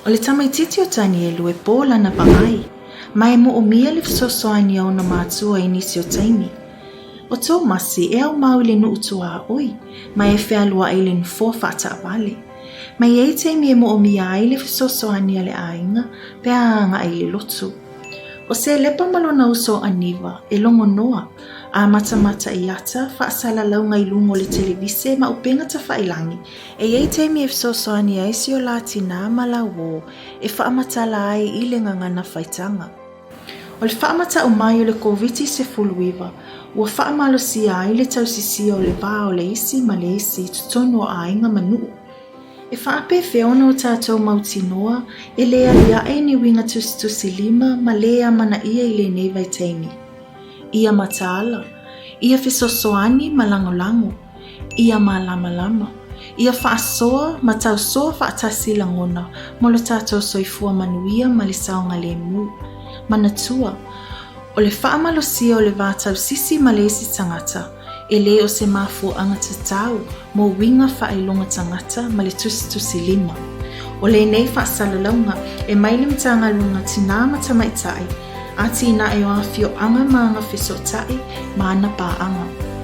O le tamaitiiti o Tanielu e pō lana vaai, ma e moomia le fesoasoani a ona matua i nisi o taimi. O Tomasi e aumau i le nuu tuaoi, ma e fealuai i le nofoa faataavale. Ma e i ai taimi e moomia ai le fesoasoani a le aiga pe a agai i le lotu. O Selepa ma lona uso Aniva e logonoa, a matamata i ata faasalalauga i luga o le televise ma upega tafailagi, E i ai taimi e fesoasoani ai si o la tinā ma la uō e faamatala ai i le gagana faitaga. O le faamata'u mai o le Koviti-19, ua faamalosia ai le tausisia o le va o le isi ma le isi i totonu o aiga ma nuu. E faapefea ona o tatou mautinoa e le alia'e ni uiga tusitusilima ma lē amanaia i lenei vaitaimi? Ia mataala, ia fesoasoani ma lagolago, ia malamalama, ia faasoa ma tausoa faatasi lagona mo lo tatou soifua manuia ma le saogalemu. Manatua, o le faamalosia o le va tausisi ma le isi tagata, e le o se mafuaaga tatau mo uiga faailoga tagata ma le tusitusilima. O lenei faasalalauga e mai le Matagaluega Tinā ma Tamaitai, Atinae o Afioaga ma Agafesootai ma ana paaga.